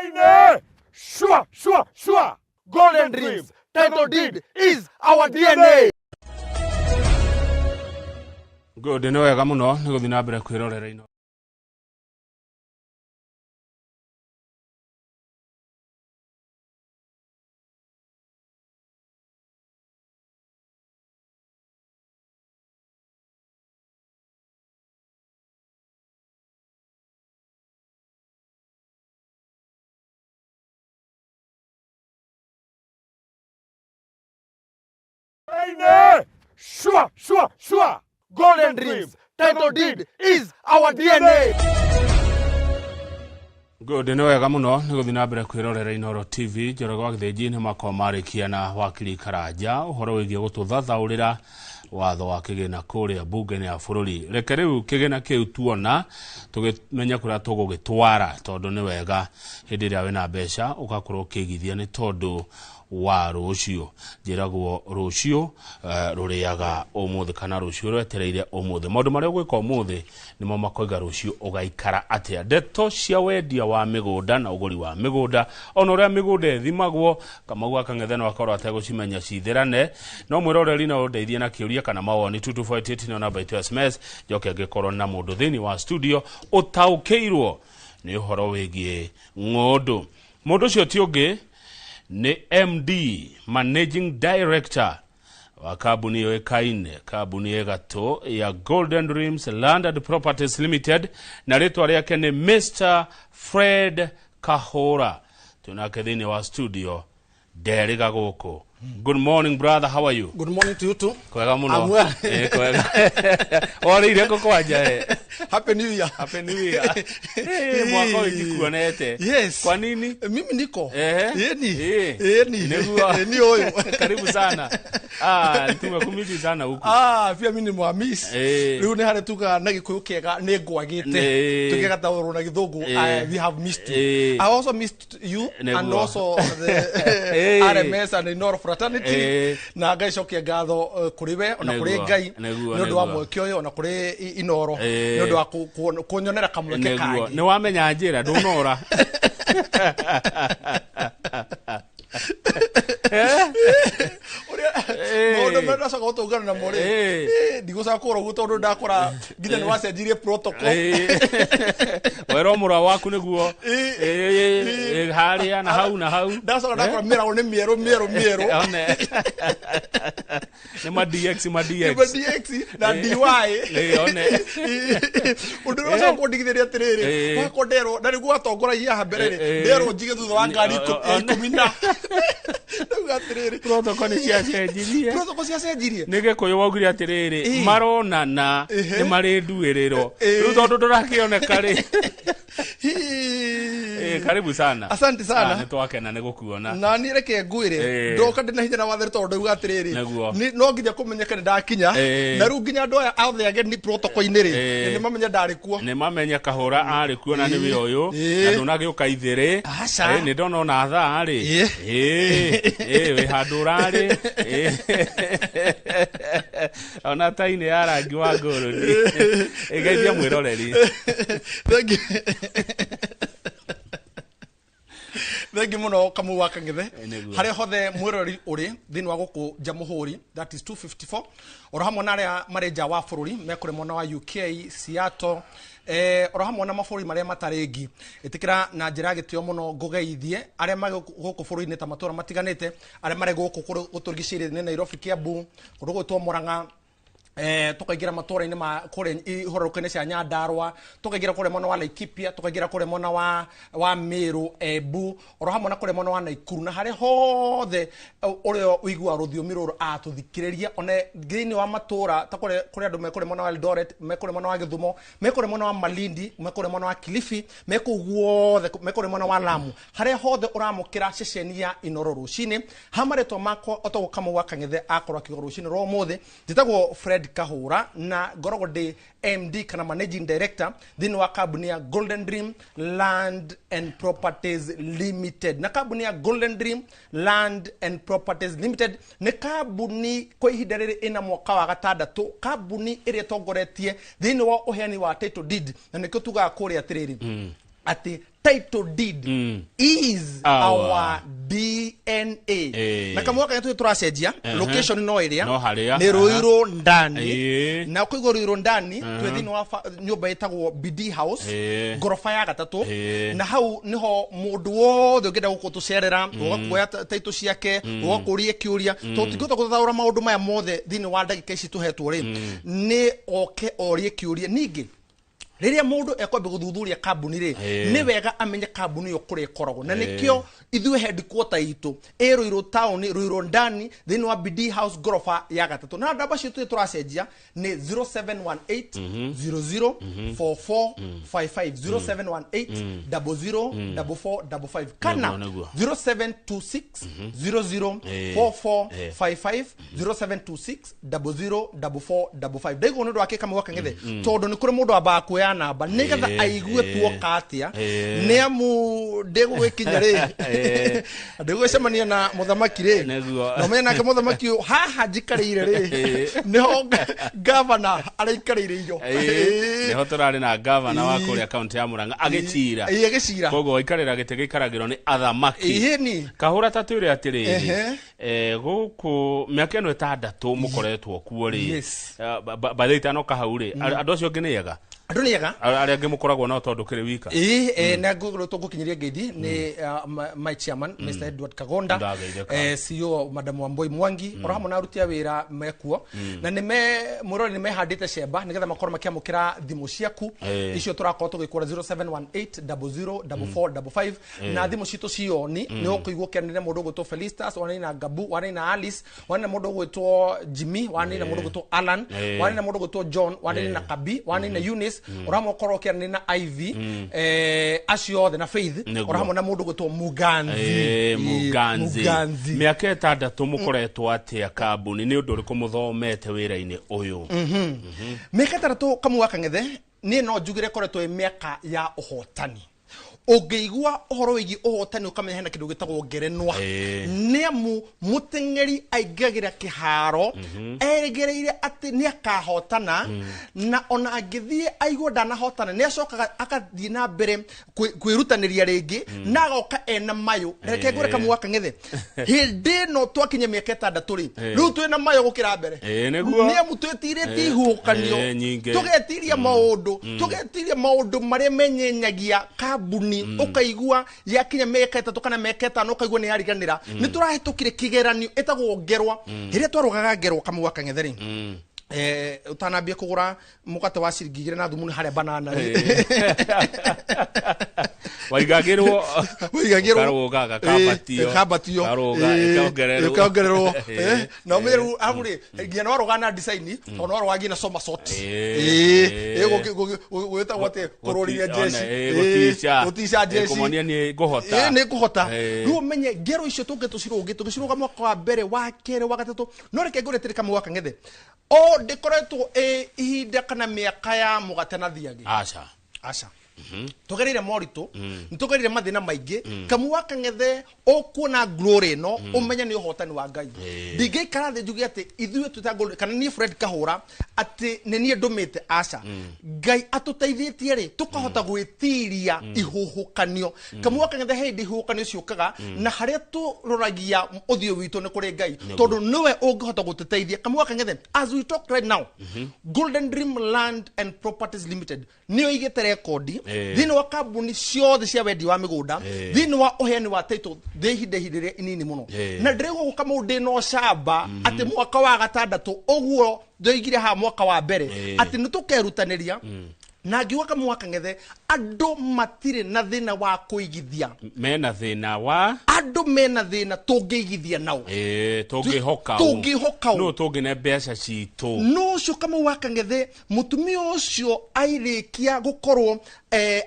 DNA! Sure, sure, sure! Golden Dreams title deed is our DNA! Good, nĩ wega mũno nĩ gũthiĩ na mbere kwĩrorera ino. DNA! Sure, sure, sure! Golden Dreams title deed is our DNA! Good, nĩ wega mũno nĩ gũthiĩ na mbere kwĩrorera Inooro TV. Njoroge wa Gĩthĩnji nĩ makorwo marĩkia na wakiri Karanja ũhoro wĩgiĩ gũtũthathaũrĩra watho wa kĩgĩna kũrĩa mbunge-inĩ ya bũrũri. Reke rĩu kĩgĩna kĩu tuona tũgĩmenye kũrĩa tũgũgĩtwara, tondũ nĩ wega hĩndĩ ĩrĩa wĩna mbeca ũgakorwo ũkĩigithia nĩ tondũ wa rũciũ. Njĩragwo rũciũ rũrĩaga ũmũthĩ kana rũciũ rwetereire ũmũthĩ. Maũndũ marĩa ũgwĩka ũmũthĩ nĩmo makoiga rũciũ ũgaikara atĩa. Ndeto cia wendia wa mĩgũnda na ũgũri wa mĩgũnda, ona ũrĩa mĩgũnda ĩthimagwo, Kamau wa Kang'ethe no akorwo ategũcimenya cithĩrane. No mwĩroreri no ũndeithie na kĩũria kana mawoni. 2248 nĩyo namba itũ ya SMS. Njoke ngĩkorwo na mũndũ thĩinĩ wa studio ũtaũkĩirwo nĩ ũhoro wĩgiĩ ng'ũndũ. Mũndũ ũcio ti ũngĩ nĩ MD, Managing Director wa kambuni yũĩkaine, kambuni ĩgatũ ya Golden Dreams Land and Properties Limited, na rĩtwa rĩake nĩ Mr. Fred Kahũra. Twĩnake thĩinĩ wa studio nderĩga gũkũ. Good morning brother, how are you? Good morning to you too. Kwega mũno. I'm well. Kwega. Warĩire kũ kwanja eh? Happy New Year. Happy New Year. Mwaka ũyũ ndikuonete. Yes. Kwa nini? Mimi niko. Ehe. Eni. Eh. Eni. Nĩguo. Eni ũyũ. Karibu sana. Ah, tumekumisi sana huku. Ah, pia mimi ni mwamis. Eh. Rĩu nĩ harĩa tugaga na Gĩkũyũ kĩega nĩ ngwagĩte. Eh. Tũkĩgataũrwo na Gĩthũngũ, Eh. we have missed you. Eh. I also missed you and Nĩguo. also the Eh. RMS and Inooro fraternity. Eh. Na ngaicokia ngatho kũrĩ we ona kũrĩ Nĩguo. Ngai Nĩguo, nĩ ũndũ wa nĩguo. mweke ũyũ ona kũrĩ Inooro Eh. nĩ ũndũ wa kũnyonera kamweke Nĩguo. kangĩ. Nĩ wamenya njĩra ndũnora. Ũrĩa maũndũ marĩa ndacoka gũtũngana namo rĩ, ndigũcoka kũra ũguo tondũ ndakora nginya nĩ wacenjirie protocol. Werwo mũrwa waku nĩguo. Harĩa na hau na hau. Ndacoka ndakora mĩrago nĩ mĩerũ mĩerũ mĩerũ. One. Nĩ ma DX ma DX. Nĩ ma DX na DY. One. Ũndũ ũrĩa ũcoka kũndigithĩria atĩrĩrĩ, wakwa nderwo, na nĩguo watongoragia haha mbere rĩ, nderwo njige thutha wa ngari ikũmi na. Ndauga atĩrĩrĩ. Protocol nĩ ciacenjirie. Protocol ciacenjirie. Nĩ Gĩkũyũ waugire atĩrĩrĩ, maronana nĩ marĩ nduĩrĩro. Rĩu tondũ ndũrakĩoneka rĩ. Karibu sana. Asante sana. Nĩ twakena nĩ gũkuona. Na niĩ reke ngwĩre, ndoka ndĩna hinya na watheri tondũ ndauga atĩrĩrĩ, no nginya kũmenyeke nĩ ndakinya. Na rĩu nginya andũ aya othe ageni protocol-inĩ rĩ, nĩ mamenye ndarĩ kuo. Nĩ mamenye Kahũra arĩ kuo na nĩwe ũyũ. Na ndũnagĩũka ithĩrĩ. Aca. Nĩ ndona ona thaa rĩ. Wĩ handũ ũrarĩ. Ona tainĩ ya rangi wa ngũrũni. Ĩgeithia mwĩroreri. Thank you. Thank you mũno Kamau wa Kang'ethe. Nĩguo. Harĩa hothe mwĩroreri ũrĩ thĩinĩ wa gũkũ Jamhuri, that is 254, oro hamwe na arĩa marĩ nja wa bũrũri mekũrĩ mwena wa UK, Seattle, oro hamwe na mabũrũri marĩa matarĩ ngi. Ĩtĩkĩra na njĩra ya gĩtĩo mũno ngũgeithie arĩa marĩ gũkũ bũrũri-inĩ ta matũra matiganĩte, arĩa marĩ gũkũ gũtũrigicĩirie nĩ Nairobi, Kiambu, kũndũ gwĩtwo Murang'a, tukaingĩra matũra-inĩ ma kũrĩa ihororoka-inĩ cia Nyandarua, tukaingĩra kũrĩa mwena wa Laikipia, tukaingĩra kũrĩa mwena wa Meru, Embu, oro hamwe na kũrĩa mwena wa Nakuru, na harĩa hothe ũrĩa ũiguaga rũthiomi rũrũ atũthikĩrĩria, ona thĩinĩ wa matũra ta kũrĩa andũ me kũrĩa mwena wa Eldoret, me kũrĩa mwena wa Gĩthumo, me kũrĩa mwena wa Malindi, me kũrĩa mwena wa Kilifi, me kũu guothe, me kũrĩa mwena wa Lamu, harĩa hothe ũramũkĩra ceceni ya Inooro rũcinĩ, ha marĩtwa makwa o ta ũguo Kamau wa Kang'ethe akorwo akiuga rũcinĩ rwa ũmũthĩ, njĩtagwo Fred Kahũra na ngoragwo ndĩ MD kana Managing Director thĩinĩ wa kambuni ya Golden Dream Land and Properties Limited. Na kambuni ya Golden Dream Land and Properties Limited nĩ kambuni kwa ihinda rĩrĩ ĩna mwaka wa gatandatũ, kambuni ĩrĩa ĩtongoretie thĩinĩ wa ũheani wa title deed, na nĩkĩo tugaga kũrĩa atĩrĩrĩ, Atĩ title deed is our DNA. Na kamwe kanya tũrĩ tũracenjia location no ĩrĩa No harĩa, nĩ Ruiru ndani. Na ũkũigua Ruiru ndani twĩ thĩinĩ wa nyũmba ĩtagwo BD House, ngoroba ya gatatũ. Na hau niho mũndũ wothe ũngĩenda gũkũ tũcerera, ũga kuoya title ciake, ũga kũria kĩũria, tondũ tũtingĩhota gũthathaũra maũndũ maya mothe thĩinĩ wa ndagĩka ici tũhetwo rĩ, nĩ oke orie kĩũria. Ningĩ rĩrĩa mũndũ ekwambia gũthuthuria kambuni rĩ, nĩ wega amenye kambuni ĩyo kũrĩa ĩkoragwo, na nĩkĩo ithuĩ headquarter itũ ĩ Ruiru town, Ruiru ndani, thĩinĩ wa BD House, ngoroba ya gatatũ. Na namba citũ tũracenjia nĩ 0718 00 44 55, 0718 00 44 55, kana Nĩguo. 0726 00 44 55, 0726 00 44 55. Ndaigua nĩ ũndũ wa kĩkamwe gwa Kang'ethe, tondũ nĩ kũrĩ mũndũ wambaga kuoya namba nĩgetha aigue tuoka atĩa, nĩ amu ndĩgũgĩkinya rĩ, ndĩgũgĩcemania na mũthamaki rĩ. Na ũmenye nake mũthamaki ũyũ haha njikarĩire rĩ, nĩho gavana araikarĩire irio. Nĩho tũrarĩ na gavana wa kũrĩa kaunti ya Murang'a agĩcira. Ĩĩ, agĩcira. Koguo waikarĩra gĩtĩ gĩikaragĩrwo nĩ athamaki. Ĩhĩni. Kahũra ta twĩre atĩrĩrĩ, gũkũ mĩaka ĩno 6 mũkoretwo kuo rĩ, bathe itanoka hau rĩ, andũ acio angĩ nĩ ega? Andũ nĩ ega. Arĩa angĩ mũkoragwo nao tondũ kĩrĩ wika? Ĩĩ, na tũgũkinyĩria ngeithi nĩ my chairman Mr Edward Kagonda, Ndageithĩka. CEO Madam Wamboi Mwangi, oro hamwe na aruti a wĩra mekuo, na nĩ me mwĩrori nĩ mehandĩte cemba nĩgetha makorwo makĩamũkĩra thimũ ciaku icio tũrakorwo tũgĩkũra 0718 00 44 55. Na thimũ citũ cioni nĩ ũkũigua ũkĩanĩrĩra mũndũ ũgwĩtwo Felistas, wanĩrĩire na Gabu, wanĩrĩire na Alice, wanĩrĩire na mũndũ ũgwĩtwo Jimmy, wanĩrĩire na mũndũ ũgwĩtwo Alan, wanĩrĩire na mũndũ ũgwĩtwo John, wanĩrĩire na Kabi, wanĩrĩire na Eunice, oro hamwe ũkorwo ũkĩanĩrĩra na Ivy, acio othe na Faith, oro hamwe na mũndũ ũgwĩtwo Muganzi. Muganzi. Muganzi. Mĩaka 6 mũkoretwo atĩa kambuni, nĩ ũndũ ũrĩkũ mũthomete wĩra-inĩ ũyũ? Mĩaka 6, kamwe wa Kang'ethe, niĩ no njugire koretwo ĩ mĩaka ya ũhotani. Ũngĩigua ũhoro wĩgiĩ ũhotani ũkamenya hena kĩndũ gĩtagwo ngerenwa. Nĩ amu mũteng'eri aingagĩra kĩharo egereire atĩ nĩ akahotana, na ona angĩthiĩ aigua ndanahotana, nĩ acokaga agathiĩ na mbere kwĩrutanĩria rĩngĩ na agoka ena mayũ. Reke ngwĩre kamwe wa Kang'ethe, hĩndĩ ĩno twakinya mĩaka 6 rĩ, rĩu twĩna mayũ gũkĩra mbere. Nĩguo. Nĩ amu twĩtirĩtie ihuhũkanio, Nyingĩ. tũgetiria maũndũ, tũgetiria maũndũ marĩa menyenyagia kambuni, ũkaigua yakinya mĩaka 3 kana mĩaka 5 ũkaigua nĩ yariganĩra. Nĩ tũrahĩtũkire kĩgeranio ĩtagwo ngerwa. Rĩrĩa twarũgaga ngerwa, kamwe wa Kang'ethe rĩ, ũtanambia kũgũra mũgate wa ciringi 2 na thumuni harĩa banana rĩ, Waigagĩrwo. Wĩigagĩrwo. Karũga gakambatio. Kambatio. Karũga ĩkongererwo. Ĩkongererwo. Na ũmenye rĩu hau rĩ, nginya nĩ warũga na design, tondũ nĩ warũga nginya somersault. Gwĩtagwo atĩ kũrũrithia jeshi. Gũtica. Gũtica jeshi. Kũmonia nĩ ngũhota. Nĩ ngũhota. Rĩu ũmenye ngero icio tũngĩ tũcirũgĩ tũgĩcirũga mwaka wa mbere, wa kerĩ, wa gatatũ. No reke ngũre atĩrĩ, kamwe wa Kang'ethe, o ndĩkoretwo ĩ ihinda kana mĩaka ya mũgate na thiagĩ. Aca. Aca, tũgereire moritũ, nĩ tũgereire mathĩna maingĩ. Kamwe wa Kang'ethe, ũkuona glory ĩno, ũmenye nĩ ũhotani wa Ngai. Ndingĩikara thĩ njuge atĩ ithuĩ twĩta Glory, kana niĩ Fred Kahũra, atĩ nĩ niĩ ndũmĩte. Aca, Ngai atũteithĩtie rĩ, tũkahota gwĩtiria ihuhũkanio. Kamwe wa Kang'ethe, hĩndĩ ihuhũkanio ciũkaga na harĩa tũroragia ũthiũ witũ nĩ kũrĩ Ngai, tondũ nĩwe ũngĩhota gũtũteithia. Kamwe wa Kang'ethe, as we talk right now, Golden Dream Land and Properties Limited nĩyo igĩte rekondi thĩinĩ wa kambuni ciothe cia wendi wa mĩgũnda, thĩinĩ wa ũheani wa title thĩ ihinda ihinda rĩrĩa inini mũno. Na ndĩraigua gũka mũndũ ndĩna ũcamba atĩ mwaka wa gatandatũ ũguo ndoigire haha mwaka wa mbere atĩ nĩ tũkerutanĩria, na ngiuga kamwe wa Kang'ethe, andũ matirĩ na thĩna wa kũigithia. Mena thĩna wa Andũ mena thĩna tũngĩigithia nao. Tũngĩhoka ũ. Tũngĩhoka ũ. Nũ tũngĩne mbeca citũ? No ũcio kamwe wa Kang'ethe, mũtumia ũcio airĩkia gũkorwo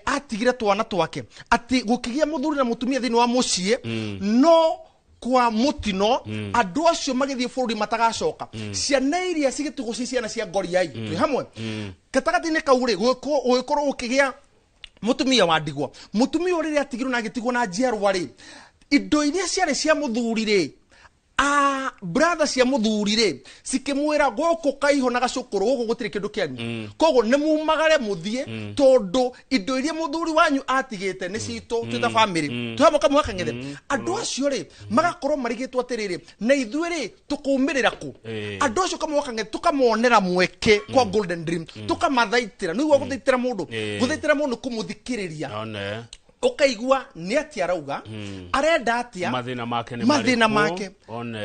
atigire twana twake, atĩ gũkĩgĩa mũthuri na mũtumia thĩinĩ wa mũciĩ, no kwa mũtino andũ acio magĩthiĩ bũrũri matagacoka, ciana iria cigĩtigwo ci ciana cia ngoriai. Twĩ hamwe gatagatĩ-inĩ kau rĩ, gũgĩkorwo gũkĩgĩa mũtumia wa ndigwa. Mũtumia ũyũ rĩrĩa atigirwo na agĩtigwo na njiarwa rĩ, indo iria ciarĩ cia mũthuri rĩ, A brother cia muthuri ri cikimwira guku kaiho na gacukuru guku gutiri kindu kianyu koguo ni mumagare muthie tondu indo iria muthuri wanyu atigite ni citu twita family twamo kamwe kang'ethe andu acio ri magakorwo marigitwo atiriri na ithuĩ ri tukumirira ku andu acio kamwe kang'ethe tukamonera mweke kwa Golden Dream tukamathaitira niguo guthaitira mundu guthaitira mundu kumuthikiriria ukaigua ni atia arauga arenda atia mathina make ni mathina make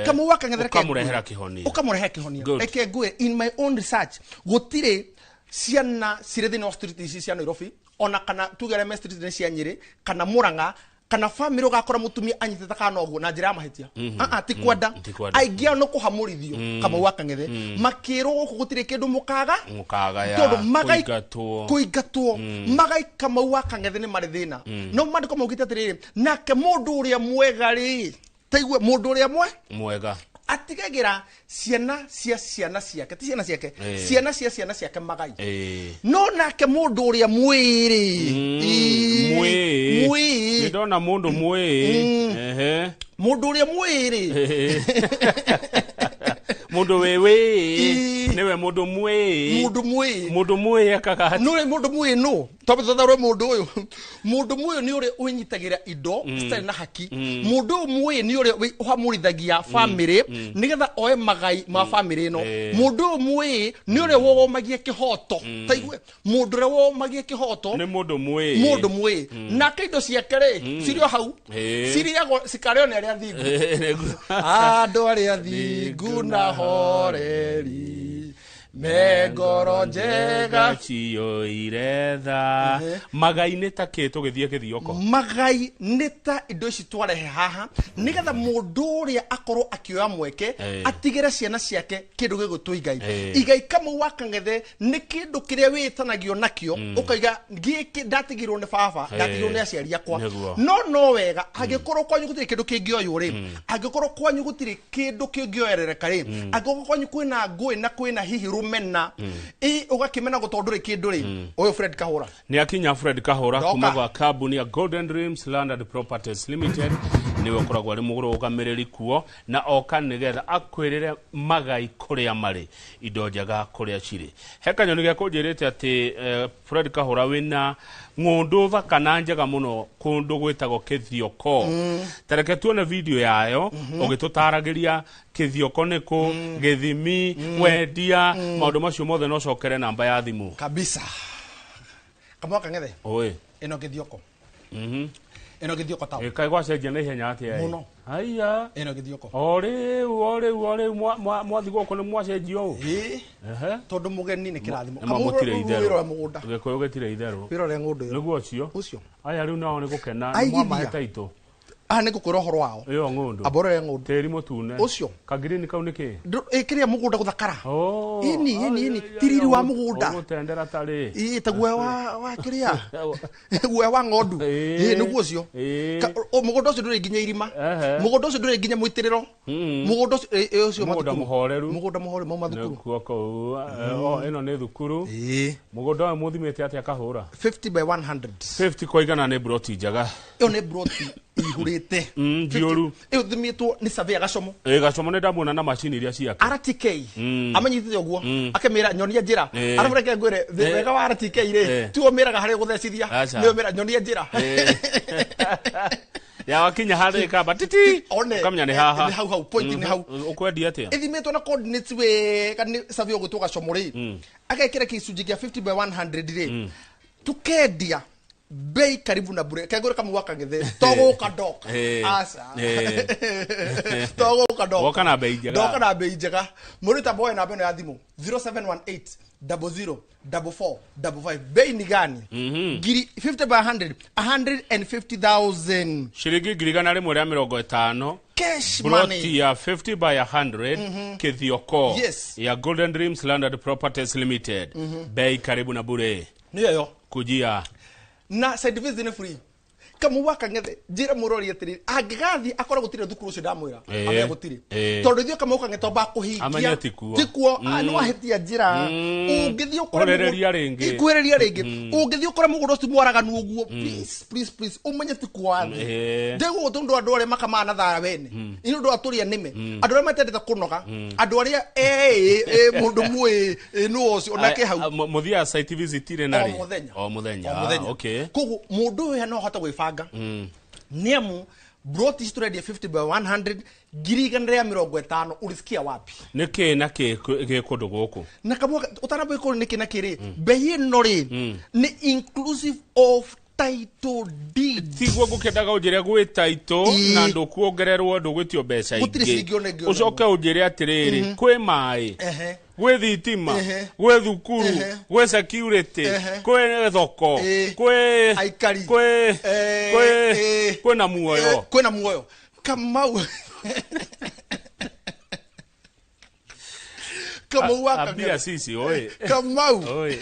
kamwe wakang'ethe ukamurehera kihonia ukamurehera kihonia reke ngue in my own research gutire ciana cirĩ thĩinĩ wa street ici cia Nairobi ona kana tuge arĩa me street cia Nyĩrĩ kana Murang'a kana family ugakora mutumia anyitĩte kana ũguo na njĩra ya mahĩtia ti kwenda aingĩ ao nĩ kũhamũrithio kamau wa kang'ethe makĩrwo gũkũ gũtirĩ kĩndũ mũkaga mũkagaya tondũ kũingatwo magai kamau wa kang'ethe nĩ marĩ thĩna no maandĩko maugĩte atĩrĩrĩ nake mũndũ ũrĩa mwega rĩ taigue mũndũ ũrĩa mwega atigagira ciana cia ciana ciake ti ciana ciake ciana cia ciana ciake magai no nake mundu uria mwiri mwiri ndona mundu mwiri ehe mundu uria mwiri mundu wewe niwe mundu mwiri mundu mwiri akaga no mundu mwiri no twabethatharwe mundu uyu mundu mwiri ni uria unyitagira indo citarĩ na haki mundu mwiri ni uria uhamurithagia family nigetha oe magai ma family ino mundu mwiri ni uria wogomagia kihoto taigue mundu uria wogomagia kihoto ni mundu mwiri nake indo ciake ri cirio hau ciriagwo cikarĩo nĩ arĩa thingu andũ arĩa thingu na horeri me ngoro njega ciũire tha magai nĩ ta kĩ tũgĩthiĩ kĩthioko magai nĩ ta indo ici twarehe haha nĩgetha mũndũ ũrĩa akorwo akĩoya mweke atigĩre ciana ciake kĩndũ gĩgũtwo igai igai kamau wa kang'ethe nĩ kĩndũ kĩrĩa wĩtanagio nakĩo ũkaiga gĩkĩ ndatigirwo nĩ baba ndatigirwo nĩ aciari akwa no wega angĩkorwo kwanyu gũtirĩ kĩndũ kĩngĩoywo rĩ angĩkorwo kwanyu gũtirĩ kĩndũ kĩngĩoerereka rĩ angĩkorwo kwanyu kwĩna ngũĩ na kwĩna hihi rumena ugakimena gutondu ri kindu ri uyu Fred Kahura ni akinya Fred Kahura kuma gwa kambuni ya Golden Dreams Land and Properties Limited niwe ukoragwo ari murugamiriri kuo na oka nigetha akwirire magai kuria mari indo njega kuria ciri he kanyoni gĩa kũnjĩrĩte atĩ Fred Kahura wĩna ng'ũndũ thaka na njega mũno kũndũ gwĩtagwo Kĩthioko tareke tuone video yayo ũgĩtũtaragĩria Kĩthioko nĩkũ gĩthimi wendia maũndũ macio mothe no cokere namba ya thimũ kabisa kamwa kang'ethe oi ĩno Kĩthioko ĩno Kĩthioko tao ĩkaĩ gwacenjia na ihenya atĩa mũno haiya ĩno Kĩthioko o rĩu mwathi gũkũ nĩ mwacenjia ũũ ĩĩ tondũ mũgeni nĩ kĩrathimo mũtirĩ itherũ wĩra mũgũnda Gĩkũyũ gĩtirĩ itherũ wĩra ũrĩa ng'ũndũ ĩyo nĩguo ũcio aya rĩu nao nĩ gũkena nĩ mwamahe taitũ ah nĩ ngũkwĩra ũhoro wao ĩyo ng'ũndũ amba ũrore ng'ũndũ tĩri mũtune ũcio kagirini kau nĩ kĩ ĩ kĩrĩa mũgũnda gũthakara ĩni ti riri wa mũgũnda ũgũtendera tarĩ ĩ ta guoya wa kĩrĩa guoya wa ng'ondu ĩ nĩguo ũcio mũgũnda ũcio ndũrĩ nginya irima mũgũnda ũcio ndũrĩ nginya mũitĩrĩro mũgũnda ũcio mũgũnda mũhoreru mũgũnda mũhoreru mauma thukuru nĩkuo kũu ĩno nĩ thukuru mũgũnda ũyũ mũthimĩte atĩa Kahũra 50 by 100 50 kwa igana nĩ broti njega ĩyo nĩ broti ihurite njioru ĩyo thimĩtwo nĩ surveyor Gacomo Gacomo nĩ ndamuona na macini iria ciake RTK amenyitĩte ũguo akemĩra nyonia njĩra arabu reke ngwĩre wega wa RTK rĩ tiwe ũmĩraga harĩa ũgũthecithia nĩwe ũmĩra nyonia njĩra ya wakinya harĩ kamba titi ũkamenya nĩ haha nĩ hau hau point nĩ hau ũkwendia atĩa ĩthimĩtwo na coordinates wega nĩ surveyor ũgwĩtwo Gacomo rĩ agekĩra gĩcunjĩ kĩa 50 by 100 rĩ tukendia bei karibu na bure kegure kamwe wa kang'ethe toguka ndoka aca toguka ndoka woka na bei njega ndoka na bei njega mũrĩ boy namba ĩno ya thimũ 0718 00 44 55 bei ni gani ngiri 50 by 100 150,000 ciringi ngiri igana rĩmwe rĩa mĩrongo ĩtano cash money broti ya 50 by 100 Kĩthioko yes ya Golden Dreams Land and Properties Limited bei karibu na bure nĩyo kujia na side visit ni free Kamau wa Kang'ethe njĩra mũrori atĩrĩrĩ, angĩgathiĩ akorwo gũtirĩ thukuru ũcio ndamwĩra, Eh. amenye gũtirĩ, Eh. tondũ ithuĩ Kamau Kang'ethe twambaga kũhingia. Amenye tikuo. Tikuo. Ah, nĩ wahĩtia njĩra. Ũngĩthiĩ ũkore Kuhĩrĩria rĩngĩ. Kuhĩrĩria rĩngĩ. Ũngĩthiĩ ũkore mũgũnda ũcio mwaraganu ũguo, please, please, please, ũmenye tikuo wathiĩ. Eh. Ndĩgũgũ tondũ andũ arĩa makamaga na thara wene inĩ ũndũ wa tũrĩa nĩme, andũ arĩa matendete kũnoga, andũ arĩa mũndũ muĩ nũ ũcio onake hau. Mũthiaga site visit rĩ na O rĩ? mũthenya. O mũthenya. O mũthenya. Ah, okay. Koguo mũndũ ũyũ no ahote gwĩbanga, nĩ amu broti ici tũrendia 50 by 100 150,000. Ulisikia wapi? Nĩ kĩ na kĩ gĩ kũndũ gũkũ? Na kamwe ũtanambia kũrĩ nĩkĩ na kĩrĩ mbei ĩno rĩ, nĩ inclusive of title deed. Tiguo ngũkĩendaga ũnjĩre gwĩ taitũ Ii. na ndũkuongererwo, ndũgwĩtio mbeca Gũtirĩ ciringi ona ingĩ. ĩngĩ ona. Ũcoke ũnjĩre atĩrĩrĩ, kwĩ maĩ, Ehe. gwĩ thitima, Ehe. gwĩ thukuru, Ehe. gwĩ security, Ehe. kwĩ thoko, Ĩ. kwĩ Aikari. kwĩ Eh, kwĩ eh. kwĩna muoyo. Kwĩna muoyo, Kamau. Kamau wa Ambia Kang'ethe. sisi oi. Kamau. Oi.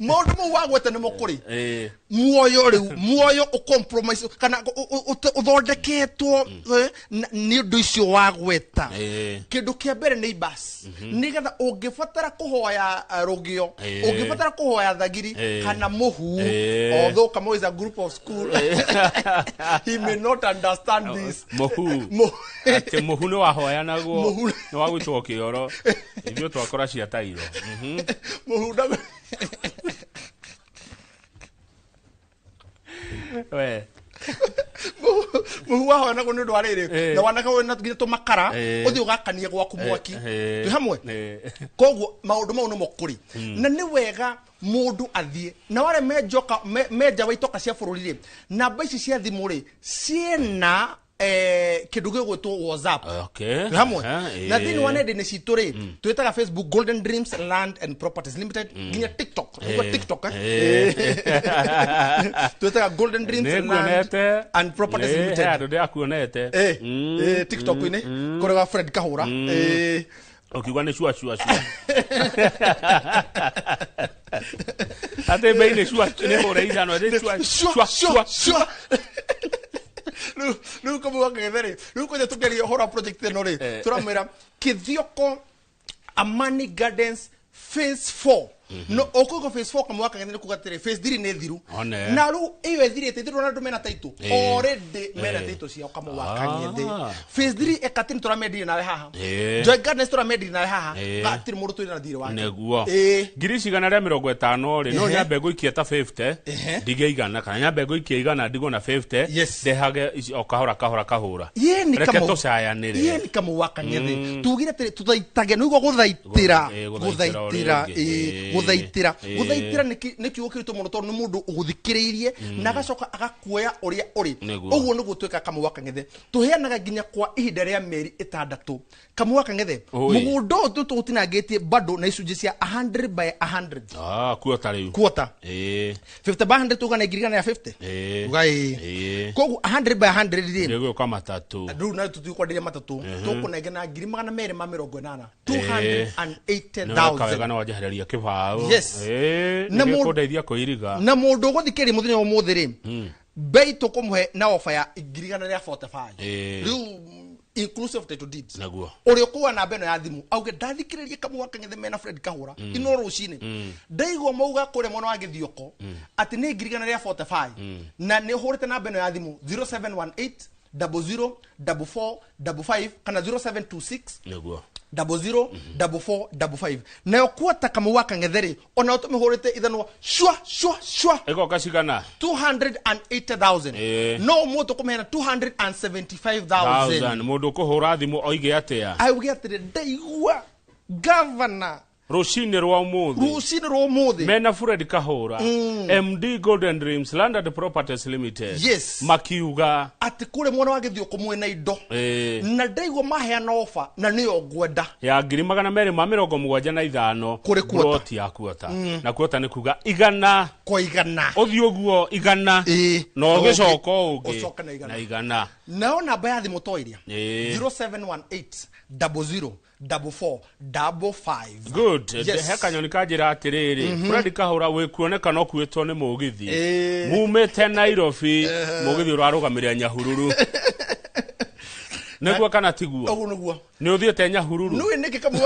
Maũndũ mau wagweta nĩmo kũrĩ. Eh. Muoyo rĩu, muoyo ũcompromise kana ũthondeketwo nĩ ũndũ icio wagweta. Eh. Kĩndũ kĩa mbere nĩ ibas, nĩgetha ũngĩbatara kũhoya rũgĩo, Eh. ũngĩbatara kũhoya thagiri Eh. kana mũhu. Eh. Although Kamau is a group of school, he may not understand this. Mũhu. Atĩ mũhu nĩ wahoyanagwo? Mũhu. Nĩ wa gwĩtwo kĩoro, ithuĩ twakora cia tairo. Mũhu na We. Mũhu wahoyanagwo nĩ ũndũ wa rĩrĩ, Eh. na wanagwo na nginya tũmakara, Eh. ũthiĩ ũgakanie gwaku mwaki. Eh. Twĩ hamwe? Eh. Koguo maũndũ mau nĩmo kũrĩ, na nĩ wega mũndũ athiĩ na warĩa menjoka menja wa itoka cia bũrũri rĩ, namba ici cia thimũ rĩ, ciĩna kĩndũ gĩgwĩtwo WhatsApp. Okay. Twĩ hamwe? Aha, Na thĩinĩ wa eh. nenda-inĩ citũ rĩ, twĩtaga Facebook Golden Dreams Land and Properties Limited, nginya TikTok. Nĩguo Eh. TikTok, eh? Eh. Twĩtaga Golden Dreams Land Nĩnguonete. and Properties Nĩ, he Limited. handũ ndĩrakuonete. Eh, TikTok-inĩ kũrĩ wa Fred Kahũra. Eh. Ũkiuga nĩ cua cua cua, atĩ mbei nĩ cua, nĩ hũre ithano nĩ cua. Shua, shua, shua. Rĩu Kamau wa Kang'ethe rĩ, rĩu kwanja tũkĩaria ũhoro wa project ĩno rĩ, Eh. tũramwĩra Kĩthioko Amani Gardens phase 4 no ũkũigua phase 4, Kamau wa Kang'ethe, nĩ kuga atĩrĩ phase 3 nĩ thiru. One. Na rĩu ĩyo ĩthirĩte ithuĩ ndũrona andũ mena taitũ. Eh. Already mena Eh. taitũ ciao, Kamau wa Ah. Kang'ethe. Phase 3 ĩkatĩ nĩ tũramendirie nawe haha. Eh. Joy Gardens tũramendirie nawe haha. Eh. Gatirĩ mũndũ twĩna thirĩ wake. Nĩguo. Eh. 150,000 rĩ, no Ehe. nyambe ngũikie ta 50, Ehe. ndige 100, kana nyambe ngũikie 100 ndigwo na 50, Yes. ndehage ici o kahora kahora kahũra. Ye ni Reke Kamau. tũcayanĩre. Ye ni Kamau wa Kang'ethe. Tugire atĩrĩ tũthaitage nĩguo gũthaitĩra. Gũthaitĩra ũrĩa Gũthaitĩra. ũngĩ. Ĩ, gũthaitĩra. Ĩ. Gũthaitĩra nĩ kiugo kĩritũ mũno, tondũ nĩ mũndũ ũgũthikĩrĩirie na agacoka agakuoya ũrĩa ũrĩ. Nĩguo. Ũguo nĩguo twĩkaga, Kamau wa Kang'ethe. Tũheanaga nginya kwa ihinda rĩa mĩeri 6, Kamau wa Kang'ethe. Oi. Mũgũnda ũyũ tũgũtinangĩtie bado na icunjĩ cia 100 by 100. Ah, kuota rĩu. Quarter. Ĩ. 50 by 100 tuga na 150,000. Ĩ. Uga ĩ. Ĩ. Koguo 100 by 100 rĩ, Ndĩgũka matatũ. rĩu nayo tũtikwenderia matatũ, tũkũnengera 280,000, Nĩweka wega 280,000. nĩ wanjehereria kĩbaũ. Yes. Ĩ, Na nĩgĩkũndeithia kũiriga. Na mũndũ ũgũthikĩrĩria mũthenya wa ũmũthĩ rĩ, mbei tũkũmũhe na ofa ya 145,000. Ĩ. Rĩu inclusive title deeds. Naguo. Ũrĩa ũkuoya namba ĩno ya thimũ auge ndathikĩrĩrie Kamau wa Kang'ethe mena Fred Kahũra ino rũcinĩ, ndaigua mauga kũrĩa mwena wa Gĩthioko atĩ nĩ 145,000, na nĩ ũhũrĩte namba ĩno ya thimũ 0718 00 44 55 kana 0726 Nĩguo. 00 44 55. Nayo kuota, Kamau wa Kang'ethe rĩ, ona tũmĩhũrĩte ithanwa shwa shwa shwa. Ĩgoka cigana? 280,000. Eh. No mũndũ tũkũmĩheana 275,000. Thousand. Mũndũ ũkũhũra thimũ oige atĩa? Auge atĩrĩ ndaigua gavana Rũcinĩ rwa ũmũthĩ rũcinĩ rwa ũmũthĩ mena Fred Kahũra, MD Golden Dreams Land and Properties Limited, Yes. makiuga atĩ kũrĩa mwena wa Gĩthiũkũ mwĩna indo, eh, na ndaigua maheana ofa na nĩyo ngwenda ya 275,000 Kũrĩ kuota. plot ya kuota, na kuota nĩ kuga 100 kwa 100. Ũthiĩ ũguo 100 Ĩĩ. na ũgĩcoka ũngĩ Ũcoke na 100. Na 100. Nayo namba ya thimũ to ĩrĩa Ĩĩ. 0718 00 44 55. Good. Yes. He kanyoni kanjĩra atĩrĩrĩ, Fred Kahũra wĩkuoneka no kuĩtwo nĩ mũgithi mumĩte Nairobi, mũgithi ũrarũgamĩrĩra Nyahururu. Nĩguo kana tiguo? Ũguo nĩguo. Nĩ ũthiĩte Nyahururu? Nĩũĩ nĩkĩ kamwe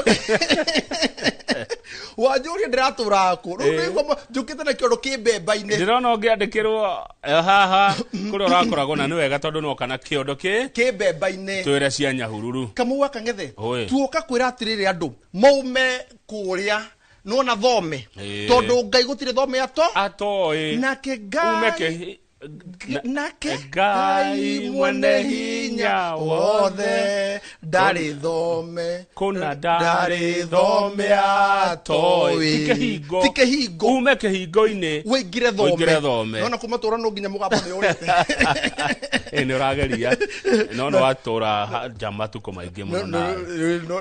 wanjũria ndĩratũraga kũ rĩu nĩguo njũkĩte na kĩondo kĩ mbemba-inĩ. Ndĩrona ũngĩandĩkĩrwo haha kũrĩa ũrakoragwo na nĩ wega tondũ nĩwoka na kĩondo kĩ kĩ mbemba-inĩ. Twĩre cia Nyahururu. Kamau wa Kang'ethe, Oi. tuoka kwĩra atĩrĩrĩ andũ maume kũrĩa nĩwona thome, tondũ Ngai gũtirĩ thome ato atoĩ nake ume Ngai kĩ nake Ngai mwene hinya wothe ndarĩ thome kũna ndarĩ thome atoĩ. Ti kĩhingo. Ti kĩhingo. Ume kĩhingo-inĩ wĩingire Wĩingĩre thome. thome. Nona kuma tũra no nginya mũgambo nĩ ũrĩte. Ĩ nĩ ũrageria no nĩ watũra nja matukũ maingĩ mũno nawe.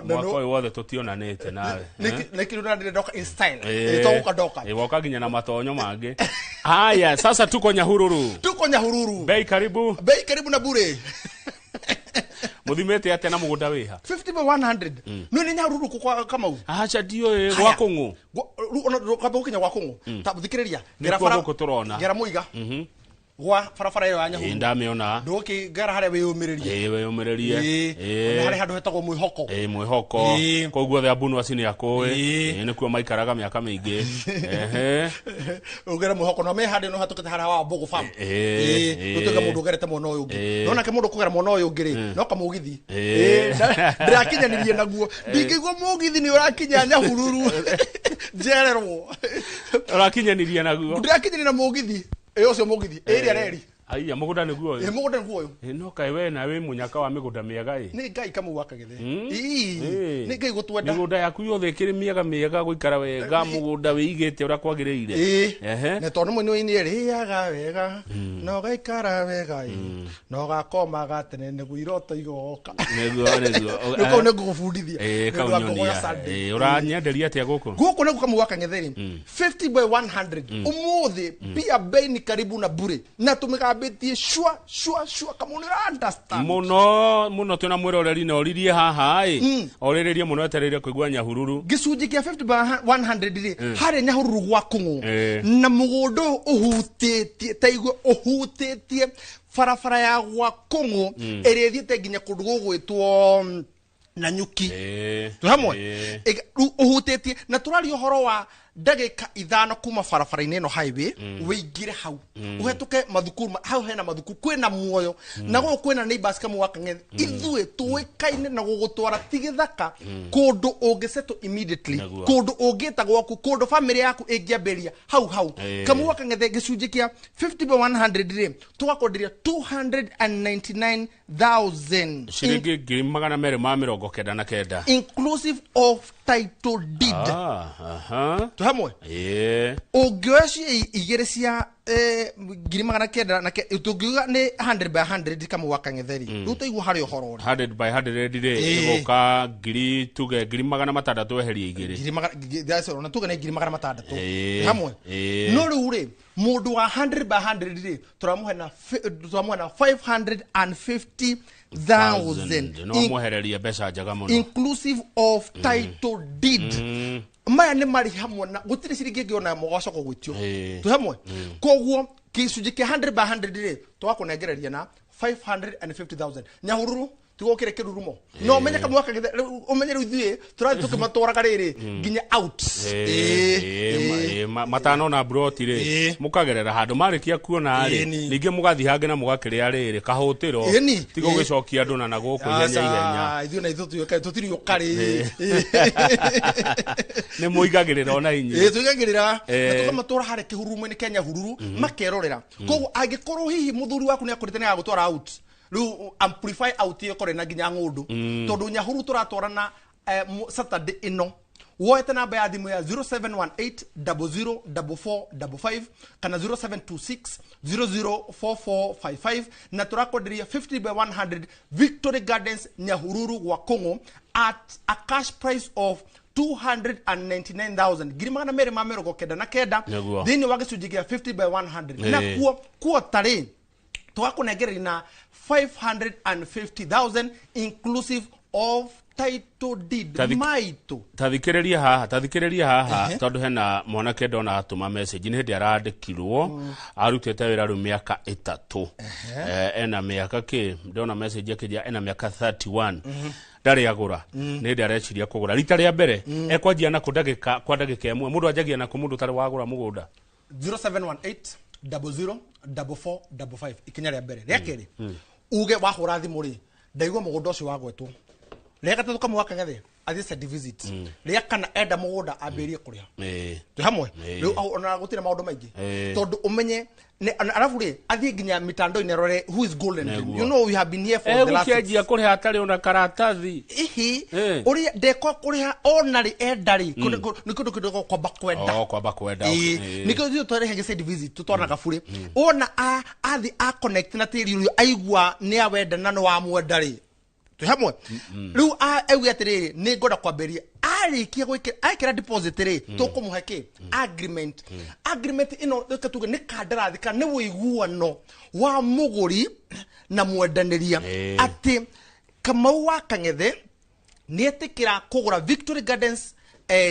Mwaka ũyũ wothe tũtionanĩte nawe. Nĩkĩ rĩu ndoka in style ĩtogũka ndoka. Ĩ, woka nginya na matonyo mangĩ. Haya, sasa tuko Nyahururu. Tuko Nyahururu. Bei karibu. Bei karibu na bure. Mũthimĩte atĩa na mũgũnda wĩha? 50 by 100. No nĩ Nyahururu kũ kwa Kamau? Aca ndiũĩ gwa Kũng'ũ. Rĩu ona kwamba gũkinya gwa Kũng'ũ. Ta thikĩrĩria. Nĩkuo gũkũ tũrona. Ngera Mũiga. Gwa barabara ĩyo ya Ĩ Nyahururu. ndamĩona. Ndũgũkĩngera harĩa wĩyũmĩrĩrie. Ĩ wĩyũmĩrĩrie. Ĩ harĩ handũ hetagwo Mwĩhoko. Ĩ Mwĩhoko. Kũu guothe Abunuasi nĩ akũĩ. Ĩ. Ĩ nĩkuo maikaraga mĩaka mĩingĩ. Ehe. Ũgere Mwĩhoko no me handũ no hatũkĩte harĩa wa Mbũgũ farm. Ĩ. Gũtuĩka mũndũ ũgerete mwena ũyũ ũngĩ. No nake mũndũ kũgera mwena ũyũ ũngĩ rĩ, no kamũgithi. Ĩ. Ndĩrakinyanĩrie naguo. Ndingĩigua mũgithi nĩ ũrakinya Nyahururu. Njererwo. Ũrakinyanĩria naguo. Ndĩrakinyanĩria na mũgithi. Ĩ ũcio mũgithi. Ĩrĩa reri. Aiya mũgũnda nĩguo Ĩ ũyũ. mũgũnda nĩguo ũyũ. Ĩ no kaĩ we nawe wĩ mũnyaka wa mĩgũnda mĩega ĩ. Nĩ Ngai Kamau wa Kang'ethe. Ĩ. Nĩ Ngai gũtwenda. Mĩgũnda yaku yothe ĩkĩrĩ mĩega mĩega gũikara wega mũgũnda wĩigĩte ũrĩa kwagĩrĩire. Ĩ. Ehe. Na tondũ mũini nĩ ĩrĩaga wega na ũgaikara wega ĩ na ũgakomaga tene nĩguo iroto igoka. Nĩguo nĩguo. Rĩu kau nĩ ngũgũbundithia. Ĩ Nĩ kau ũndũ wa ngũgũ ya nyonia. Sunday. Ĩ ũranyenderia atĩa gũkũ? Gũkũ nĩguo Kamau wa Kang'ethe rĩ, 50 by 100 ũmũthĩ pia bei ni karibu na bure na tũmĩgambĩtie shua shua shua. Kamau nĩ ũra understand. Mũno mũno twĩna mwĩroreri na oririe haha ĩ. Orĩrĩrie mũno etereire kũigua Nyahururu. Gĩcunjĩ kĩa 50 by 100 rĩ harĩa Nyahururu gwa Kũng'ũ na mũgũnda ũyũ ũhutĩtie ta igwe ũhutĩtie barabara ya gwa Kũng'ũ ĩrĩa ĩthiĩte nginya kũndũ gũgwĩtwo Nanyuki. Twĩ hamwe. Rĩu ũhutĩtie na tũraria ũhoro wa ndagĩka 5 kuma barabara-inĩ ĩno highway wĩingĩre hau ũhetũke mathukuru hau hena mathukuru kwĩna muoyo na gũkũ kwĩna neighbors Kamau wa Kang'ethe. Ithuĩ tũĩkaine na gũgũtwara ti gĩthaka kũndũ ũngĩsettle immediately, Nĩguo. kũndũ ũngĩta gwaku, kũndũ family yaku ĩngĩambĩrĩria hau hau. Kamau wa Kang'ethe gĩcunjĩ kĩa 50 by 100 rĩ tũgakwenderia 299,000 Ciringi 299,000. Inclusive of title deed. Aha. Twĩ hamwe. Ĩ. Ũngĩoya cia igĩrĩ cia 900 na tũngiuga nĩ 100 by 100 Kamau wa Kang'ethe rĩ, rĩu taigua harĩ ũhoro ũrĩ 100 by 100 rĩ ĩgũka ngiri tuge 600,000 eherie igĩrĩ. Ngiri magana ona tuge nĩ 600,000. Hamwe. Ĩ. No rĩu rĩ mũndũ wa 100 by 100 rĩ tũramũhe na tũramũhe na 550,000 No mwehererie mbeca njega mũno. Inclusive of title deed. Maya nĩ marĩ hamwe na gũtirĩ ciringi ĩngĩ ona mũgacoka gwĩtio. Twĩ hamwe. Koguo gĩcunjĩ kĩa 100 by 100 rĩ tũgakũnengereria na 550,000 Nyahururu tigũkĩre kĩrurumo no ũmenye Kamau wa Kang'ethe rĩu ũmenye rĩu ithuĩ tũrathiĩ tũkĩmatwaraga rĩrĩ nginya out. Ĩ, matanona broti rĩ mũkagerera handũ marĩkia kuona rĩ Ĩni. ningĩ mũgathiĩ hangĩ na mũgakĩrĩa rĩrĩ kahũtĩro Ĩni. tiga ũgĩcokia andũ na na gũkũ ihenya ihenya. Aca, ithuĩ na ithuĩ tũtiũkaga tũtirĩ ũkarĩ. Nĩ mũigagĩrĩra ona Ĩ inyuĩ. tũigagĩrĩra na tũkamatwara harĩa kĩhurumo-inĩ kĩa Nyahururu makerorera. Koguo angĩkorwo hihi mũthuri waku nĩ akũrĩte nĩ agagũtwara out rĩu amplify out ĩyo ĩkorwo ĩna nginya ng'ũndũ tondũ Nyahururu tũratwarana Saturday ĩno woete namba ya thimũ ya 0718 004455 kana 0726 004455 na tũrakwenderia 50 by 100 Victory Gardens Nyahururu gwa Kũng'ũ at a cash price of 299,000 299,000 Nĩguo. thĩinĩ wa gĩcunjĩ kĩa 50 by 100 na kuo kuota rĩ tũgakũnengereria na 550,000 inclusive of Title deed maitũ. Tathikĩrĩria haha, tathikĩrĩria haha, tondũ hena mwanake ndona atũma message nĩ hĩndĩ arandĩkirwo, arutĩte wĩra rĩu mĩaka 3. Ena mĩaka kĩ, ndona message akĩnjĩra ena mĩaka 31. Ndarĩ agũra, nĩ hĩndĩ areciria kũgũra rita rĩa mbere. Ekwanjia nakũ ndagĩka kwa ndagĩka ĩmwe? Mũndũ anjagia nakũ mũndũ ũtarĩ wagũra mũgũnda? 0718 00 44 55 ikinya rĩa mbere. Rĩa kerĩ, uge wahũra thimũ rĩ, ndaigua mũgũnda ũcio wagwetwo. Rĩa gatatũ, Kamau wa Kang'ethe athiĩ site visit. Rĩa kana, enda mũgũnda ambĩrĩrie kũrĩha. Twĩ hamwe? Rĩu ona gũtirĩ maũndũ maingĩ, tondũ ũmenye arabu rĩ, athiĩ nginya mitandao-inĩ arore who is Golden Dream. Nĩguo. You know we have been here for the last Egũkĩanjia kũrĩha atarĩ ona karatathi? Ihi, ũrĩa ndekwa kũrĩha ona rĩ, enda rĩ, nĩ kĩndũ kĩndũ kwamba kwenda. Oh, kwamba kwenda. Ĩĩ, nĩkĩo ithuĩ twarehe site visit, tũtwaranaga burĩ. Wona athi a connect na tĩri ũrĩa, aigua nĩ awenda na nĩ wamwenda rĩ, twĩ hamwe? Rĩu auge atĩrĩrĩ, nĩ ngwenda kwambĩrĩria. Arĩkia gwĩkĩra, ekĩra deposit rĩ, tũkũmũhe kĩ? Agreement. Agreement ĩno, reke tuge nĩ kandarathi kana nĩ ũiguano wa mũgũri na mwendanĩria, atĩ Kamau wa Kang'ethe nĩ etĩkĩra kũgũra Victory Gardens,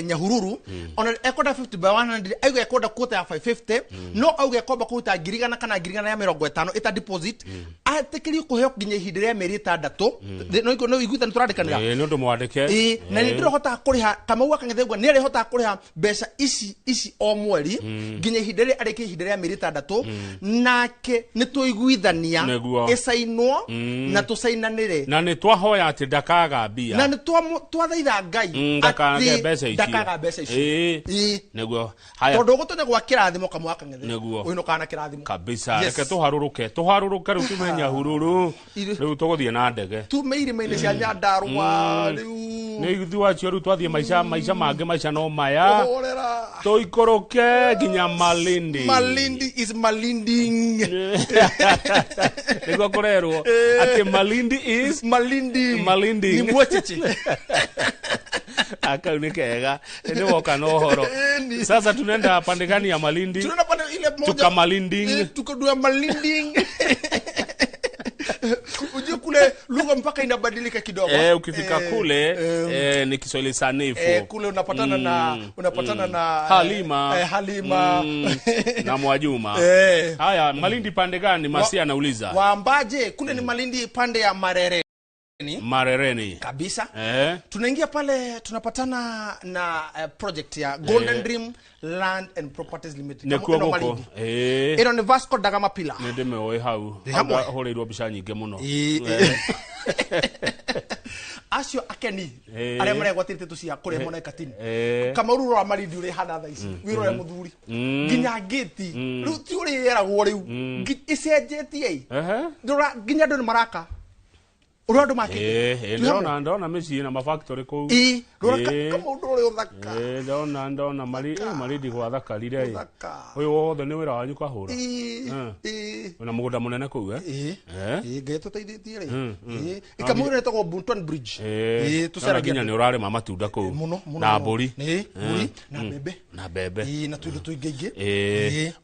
Nyahururu. Ona ekwenda 50 by 100, auge ekwenda kuota ya 550, no auge ekwamba kũruta 100,000 kana 150,000 ĩta deposit, etĩkĩrio kũheo nginya ihinda rĩa mĩeri 6. No iguithani tũrandĩkanĩra? Ĩĩ, nĩ ũndũ mwandĩke. Ĩĩ, na nĩ ndĩrohotaga kũrĩha. Kamau wa Kang'ethe uga nĩ arĩhotaga kũrĩha mbeca ici ici o mweri nginya ihinda rĩrĩa arĩkia ihinda rĩa mĩeri 6, nake nĩ tũiguithania. Nĩguo. Ĩcainwo na tũcainanĩre. Na nĩ twahoya atĩ ndakaga mbia. Na nĩ twathaitha Ngai Ndakage atĩ mbeca icio. ndakaga mbeca icio. Ĩĩ. Nĩguo. Haya. Tondũ ũgũtonya gwa kĩrathimo, Kamau wa Kang'ethe, Nĩguo. ũinũkaga na kĩrathimo. Kabisa. Yes. Reke tũharũrũke, tũharũrũke rĩu tume Nyahururu. Rĩu tũgũthiĩ na ndege. Tume irĩma-inĩ cia Nyandarũa rĩu. Nĩ ithuĩ acio rĩu twathiĩ maica, maica mangĩ, maica no maya. Kũhorera. Tũikũrũke nginya Malindi. Malindi is malinding. Nĩguo kũrerwo atĩ Malindi is Malindi. Malindi. Ni mwecheche. Akau nĩ kega, nĩ woka na ũhoro. Ĩni. Sasa tunaenda pande gani ya Malindi? Tunaenda pande ile moja. Tuka Malinding. Tukadua Malinding. Ujue kule lugha mpaka inabadilika kidogo. Ukifika kule, ni Kiswahili sanifu. Kule unapatana na unapatana na Halima. Halima. Na Mwajuma. Haya, Malindi pande gani? Masia anauliza. Waambaje kule? Ni Malindi pande ya Marereni. Marereni. Kabisa. Tunaingia pale, tunapatana na project ya Golden Dream Land and Properties Limited. Nĩkuo Ĩno gũkũ. Malindi. Ĩno nĩ Vasco da Gama Pillar. Nĩ ndĩmĩũĩ hau. Ndĩ hamwe. Hau hũrĩirwo mbica nyingĩ mũno. Acio akeni arĩa maregwatĩrĩte tũ cia kũrĩa mona Ikatini. Kamaru, rora Malindi ũrĩa ĩhana thaa ici. Wĩrore mũthuri, nginya ngĩti rĩu ti ũrĩa ĩragwo rĩu. Ĩcenjetie ĩ. Rora nginya andũ nĩ maraka ũrĩa andũ makĩte. Ndĩrona mĩciĩ na mafactory kũu. Ĩ, rora kamũndũ ũrĩa ũthaka. Ndona Malindi gwathakarire ĩ. Ũthaka. Ũyũ wothe nĩ wĩra wanyu kahũra. Wĩna mũgũnda mũnene kũu, eh? Ĩ. Eh? Ĩ, Ngai tũteithĩtie rĩ. Ĩ, ikamũira ĩtagwo Bunton Bridge. Ndona Tũceragia nginya nĩ ũrarĩma matunda kũu. Mũno mũno Na mũno. mbũri. Ĩ, mbũri na mbembe. Na mbembe. Ĩ, na tũindo tũingĩ ingĩ.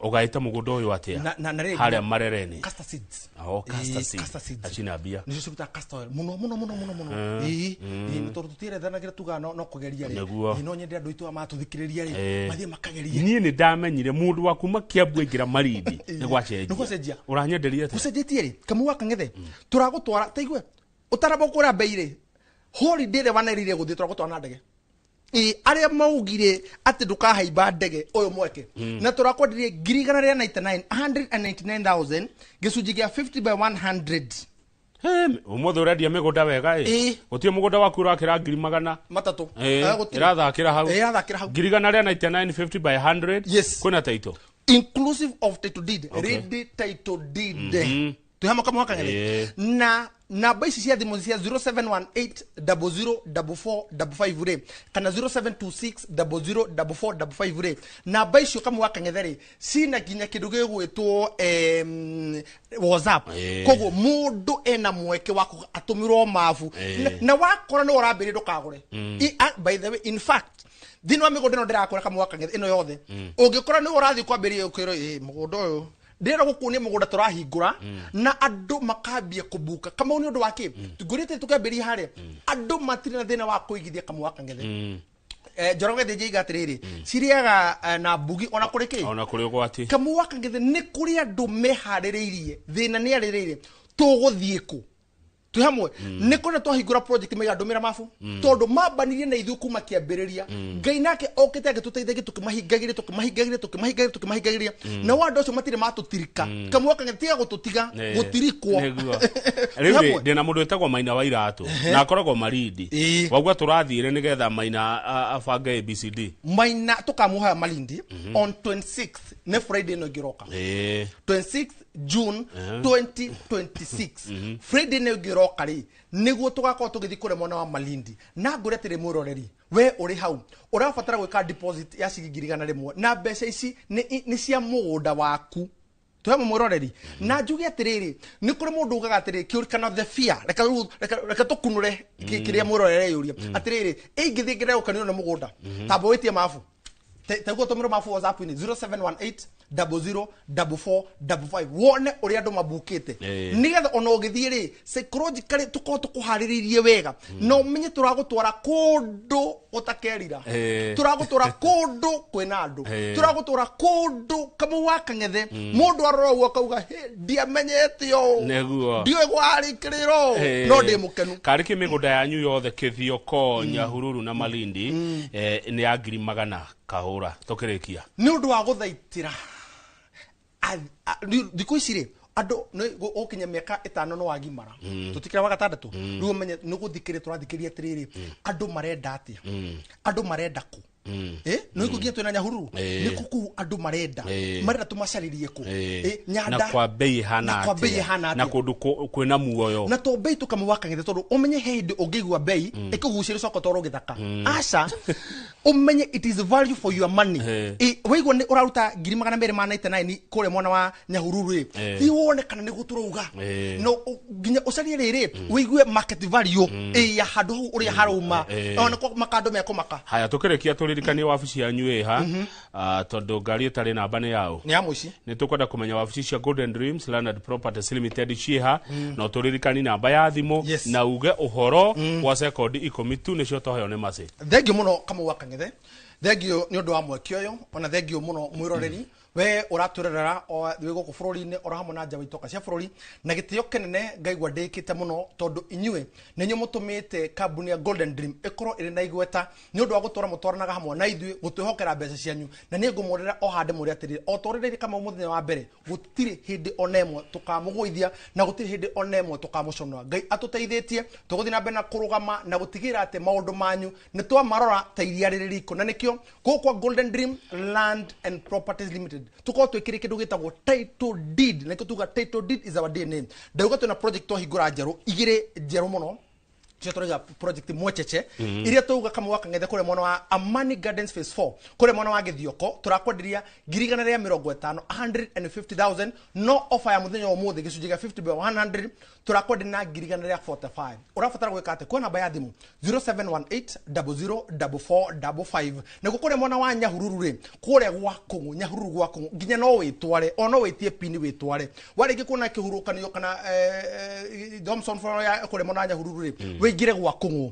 Ũgaĩte mũgũnda ũyũ atĩa? Na rĩngĩ Harĩa Marereni. Castor seeds. Oh, castor Ĩ, seed. castor seeds. Na cina mbia. Nĩcio cirutaga castor oil mũno mũno mũno mũno mũno. Ĩ, ĩ, nĩ tondũ tũtierethanagĩra, tugaga no kũgeria rĩ. Nĩguo. Ĩ, no nyende andũ aitũ aya matũthikĩrĩria rĩ, mathiĩ makagerie. Niĩ nĩ ndamenyire mũndũ wa kuma Kiambu aingĩra Malindi nĩ gwacenjia. Nĩ gwacenjia. Ũranyenderia atĩa? Gũcenjetie rĩ, Kamau wa Kang'ethe, tũragũtwara taigue ũtaramba kũra mbei rĩ, holiday ĩrĩa wanerire gũthiĩ, tũragũtwara na ndege. Ĩ, arĩa maugire atĩ ndũkahaimba ndege, ũyũ mweke na tũrakwenderie 199,000, 199,000, gĩcunjĩ kĩa 50 by 100. Ũmũthĩ ũrendia mĩgũnda wega ĩ. Gũtirĩ mũgũnda waku ũrakĩra 300,000. Gũtirĩ. Ĩrathakĩra hau. Ĩrathakĩra hau. 199,000, 50 by 100. Yes. Kwĩna title? Inclusive of title deed. Ready title deed. Twĩ hamwe, Kamau wa Kang'ethe? Na namba ici cia thimũ cia 0718004455 rĩ, kana 0726004455 rĩ, namba icio, Kamau wa Kang'ethe rĩ, cina nginya kĩndũ gĩgwĩtwo WhatsApp. Koguo mũndũ ena mweke wa atũmĩrwo mabu. Na wakora nĩ ũrambĩrĩria, ndũkagũre. By the way, in fact, thĩinĩ wa mĩgũnda ĩno ndĩrakũra, Kamau wa Kang'ethe, ĩno yothe, ũngĩkora nĩ ũrathiĩ kwambĩrĩria, ũkwĩrwo ĩ mũgũnda ũyũ Ndĩrenda gũkuonia mũgũnda tũrahingũra na andũ makambia kũbuka. Kamau nĩ ũndũ wa kĩ? Ngũrĩte tũkĩambĩrĩria harĩa. Andũ matirĩ na thĩna wa kũigithia Kamau wa Kang'ethe. Njoroge Gĩthĩnji aiga atĩrĩrĩ, cirĩaga na mbugi ona kũrĩ kĩ? Ona kũrĩ ũgwati. Kamau wa Kang'ethe nĩ kũrĩ andũ meharĩrĩirie, thĩna nĩ arĩrĩire, tũgũthiĩ kũ? Twĩ hamwe. Nĩ kũrĩa twahingũra project maiga ndũmĩra mabu. Tondũ mambanirie na ithuĩ kuma kĩambĩrĩria. Ngai nake okĩte agĩtũteithagia tũkĩmahingagĩria tũkĩmahingagĩria tũkĩmahingagĩria tũkĩmahingagĩria. Nao andũ acio matirĩ matũtirika. Kamau wa Kang'ethe tiga gũtũtiga, gũtirikwo. Rĩu rĩ, ndĩna mũndũ wĩtagwo Maina wa Iratũ na akoragwo Malindi. Waigua tũrathiĩre nĩgetha Maina abange ABCD. Maina tũkamuoya Malindi on 26th, nĩ Friday ĩno ĩngĩroka. 26th June 2026. Friday nĩ ĩngĩroka rĩ, nĩguo tũgakorwo tũgĩthiĩ kũrĩa mwena wa Malindi. Na ngũre atĩrĩ mwĩroreri, we ũrĩ hau ũrabatara gwĩka deposit ya ciringi 100 na mbeca ici nĩ cia mũgũnda waku. Twĩ hamwe mwĩroreri. Na njuge atĩrĩrĩ, nĩ kũrĩ mũndũ ugaga atĩrĩrĩ, kĩũria kana the fear, reke tũkunũre kĩrĩa mwĩroreri eyũria. Atĩrĩrĩ, ingĩthiĩ ngĩrega gũkenio nĩ mũgũnda, tamba wĩtie mabu. Taguo tũmĩrwo mabu WhatsApp-inĩ 0718 00 44 55 wone ũrĩa andũ mabukĩte. Nĩgetha ona ũgĩthiĩ rĩ, psychologically tũkorwo tũkũharĩrĩirie wega. Na ũmenye tũragũtwara kũndũ ũtakerira. Tũragũtwara kũndũ kwĩna andũ. Tũragũtwara kũndũ Kamau wa Kang'ethe. Mũndũ arora ũguo akauga, hĩ, ndiamenyete ũũ. Nĩguo. Ndiũĩ gwarĩkĩrĩra ũũ. No ndĩ mũkenu. Karĩ kĩ mĩgũnda yanyu yothe Kĩthioko, Nyahururu na Malindi, nĩ ya ngiri magana kahũra tũkĩrĩkia. Nĩ ũndũ wa gũthaitĩra. Thikũ ici rĩ, andũ nĩ gũkinya mĩaka 5 no wagimara. Tũtikĩra wa gatandatũ. Rĩu ũmenye nĩ gũthikĩrĩria tũrathikĩrĩria atĩrĩrĩ, andũ marenda atĩa? Andũ marenda kũ? Nĩ ũiguo twĩna Nyahururu? Nĩ kũ kũu andũ marenda? Marenda tũmacarĩrie kũ? Nyanda. Na kwa bei ĩhana Na kwa bei atĩa? ĩhana Na atĩa? kũndũ kwĩna muoyo. Na to bei tũkamũwa Kang'ethe tondũ ũmenye he hĩndĩ ũngĩigua bei ĩkũgucĩrĩria ũcoke ũtwarwo gĩthaka. Aca, ũmenye it is value for your money. Waigua nĩ ũraruta ngiri magana merĩ ma ninety nine kũrĩa mwena wa Nyahururu rĩ, thiĩ wone kana nĩguo tũrauga. No, nginya ũcarie rĩrĩ, ũigue market value, ya handũ hau ũrĩa harauma. Ona kwa makando mekũmaka. Haya, tũkĩrĩkia tũririkanie wabici yanyu ĩha, tondũ ngari ĩtarĩ namba nĩ yaũ. Nĩ ya mũici. Nĩ tũkwenda kũmenya wabici cia Golden Dreams Land and Properties Limited ciĩha, na ũtũririkanie namba ya thimũ, na uge ũhoro wa sekondi 10 tu nĩcio twaheo nĩ Mercy. Thengiũ mũno Kamau wa Kang'ethe, thengiũ nĩ ũndũ wa mweke ũyũ, ona thengiũ mũno mwĩroreri. We ũratwĩrorera o wĩ gũkũ bũrũri-inĩ oro hamwe na nja wa itoka cia bũrũri, na gĩtĩo kĩnene ngaigua ndĩkĩte mũno tondũ inyuĩ nĩ inyuĩ mũtũmĩte kambuni ya Golden Dream ĩkorwo ĩrĩ na igweta nĩ ũndũ wa gũtũra mũtwaranaga hamwe na ithuĩ gũtwĩhokera mbeca cianyu. Na niĩ ngũmũrĩra o handũ mũrĩ atĩrĩrĩ, o ta ũrĩa ndĩrĩ Kamau mũthenya wa mbere, gũtirĩ hĩndĩ ona ĩmwe tũkamũgũithia na gũtirĩ hĩndĩ ona ĩmwe tũkamũconora. Ngai atũteithĩtie tũgũthiĩ na mbere na kũrũgama na gũtigĩrĩra atĩ maũndũ manyu nĩ twamarora ta iria rĩrĩ riko. Na nĩkĩo gũkũ kwa Golden Dream Land and Properties Limited tũkorwo twĩkĩrĩ kĩndũ gĩtagwo title deed, na nĩkĩo tuga title deed is our DNA. Ndauga twĩna project twahingũra njerũ, igĩrĩ njerũ mũno, cio tũrauga project mwecheche, iria tũuga Kamau wa Kang'ethe kũrĩa mwena wa Amani Gardens Phase 4, kũrĩa mwena wa Gĩthioko, tũrakwenderia ngiri igana rĩa mĩrongo ĩtano, 150,000, no offer ya mũthenya wa ũmũthĩ gĩcunjĩ gĩa 50 by 100, tũrakwenderia na ngiri igana rĩa 45. Ũrabatara gwĩka atĩa? Kuona namba ya thimũ zero seven one eight double zero double four double five. Nakuo kũrĩa mwena wa Nyahururu rĩ, kũrĩa gwa Kũng'ũ, Nyahururu gwa Kũng'ũ, nginya no wĩtware, o no wĩtie pini wĩtware. Warĩkia kuona kĩhuhũkanio kana Thomson Fall ya kũrĩa mwena wa Nyahururu rĩ, wĩingĩre gwa Kũng'ũ.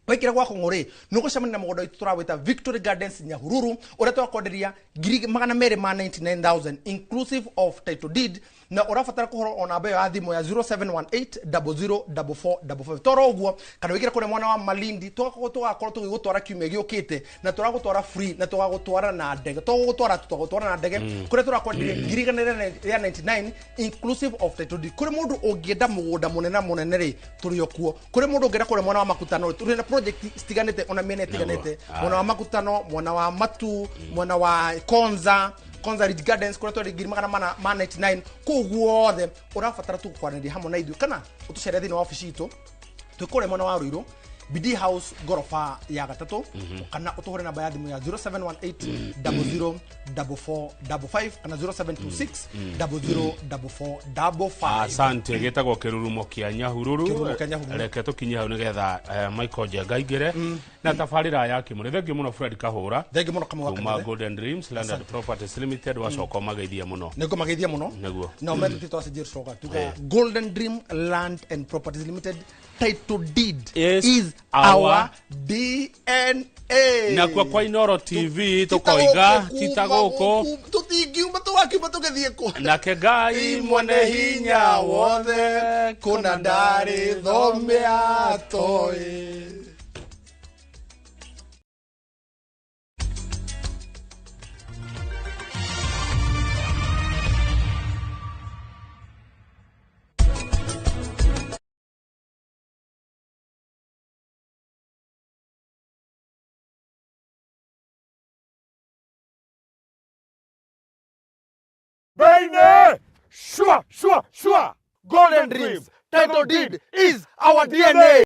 Waingĩra gwa Kũng'ũ rĩ, nĩ ũgũcemania na mũgũnda witũ tũrawĩta Victory Gardens Nyahururu, ũrĩa tũrakwenderia ngiri magana merĩ ma 99,000 inclusive of title deed, na ũrabatara kũhũra o namba ĩyo ya thimũ ya zero seven one eight double zero double four double five. Toro ũguo, kana wĩingĩre kũrĩa mwena wa Malindi, tũgakorwo tũgĩgũtwara kiumia gĩũkĩte, na tũragũtwara free, na tũgagũtwara na ndege. Tũgũgũtwara, tũgũtwara na ndege. Kũrĩa tũrakwenderia ngiri igana rĩa 99 inclusive of title deed. Kũrĩ mũndũ ũngĩenda mũgũnda mũnene mũnene rĩ, tũrĩ o kuo. Kũrĩ mũndũ ũngĩenda kũrĩa mwena wa Makutano, tũrĩ na project citiganĩte, ona mĩena ĩtiganĩte. Mwena wa Makutano, mwena wa Matu, mwena wa Konza, Konza Ridge Gardens, kũrĩa tũrĩ ngiri magana mana ma 99. Kũu guothe ũrabatara tu kwaranĩria hamwe na ithuĩ, kana ũtũcere thĩinĩ wa obici itũ. Twĩ kũrĩa mwena wa Ruiru, Bidii House ngoroba ya gatatũ, kana ũtũhũre namba ya thimũ ya 0718 00 4455 kana 0726 00 4455. Asante. Gĩtagwo Kĩrurumo kĩa Nyahururu. Kĩrurumo kĩa Nyahururu. Reke tũkinye hau nĩgetha Michael Njenga aingĩre na tabarĩra ya Kĩmũrĩ. Thengiũ mũno, Fred Kahũra. Thengiũ mũno, Kamau wa Kuma Kanitha. Golden Dreams Land and Properties Limited, wacoka ũmageithie mũno. Nä ngå mageithia må no. Nĩguo. Na ũmetũtie twacenjie tũcoka tuga Golden Dream Land and Properties Limited, title deed is is our our DNA. Nakuo kwa Inoro TV tũkoiga tita gũkũ. Tũtingiuma, tũgakiuma tũgĩthiĩ kũ? Nake Ngai mwene hinya wothe kũna ndarĩ thome atoĩ. Baine! Sure, sure, sure! Golden Dreams, title deed is our DNA!